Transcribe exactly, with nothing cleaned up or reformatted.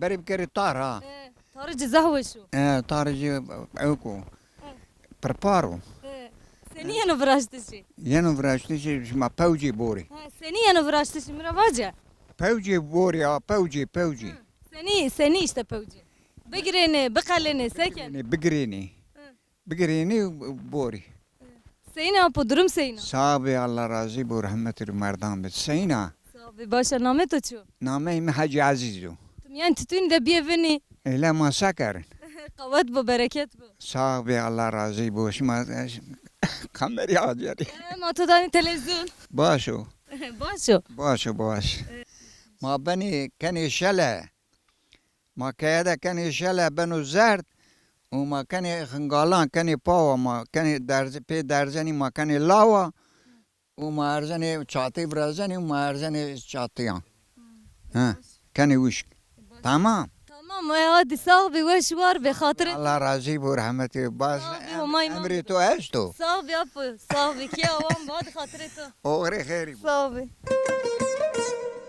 Berê bikerê tar ha. E, tarê ci zaf weş o. E, tarê ci ewk o. Pirpar o. E, senî yeno viraştişî? Yeno viraştişî, şima pewcê borî. Ha, senî yeno viraştişî, mi ra vace. Pewcê borî ha, pewcê, pewcê. Ha, senî, senî îşte pewcê. Bigirênê, biqelênê, se kenê? Bigirênê, bigirênê. Hı. Bigirênê borî. Seyna apo, durum seyna? Sağ bê, Allah razî bo, rehmetî ro merdan bid. Seyna? Sağ bê, başa. Namê to çi yo? Nameyê mi Hecî Ezîz o. Tu mîyan titûnî de bîyê vinî. Eyle ma se kerin? Qewet bo, bereket bo. Sağ bê, Allah razî bo. Şima kamerî acerî. E, ma to danî televîzyon. Baş o. Baş o. Baş o, baş. Ma benê kenê şele. Ma keye de kenê şele beno zerd û ma kenê xingalan, kenê pawa, ma kenê derz-, pê derzenî, ma kenê lawa û ma erzenê çatî virazenî û ma erzenê çatîyan. He, kenê wişk. Tamam. Tamam, e, hadi sağ bî, weş war bê, xatirê to. Allah razî bo, rehmetî. Bas, sağ bî, em-, Homay ma. Emrê to esto. Sağ bî apo, sağ bî. Kê awan bad xatirê to. Oxirê xêrî bo. Sağ bî.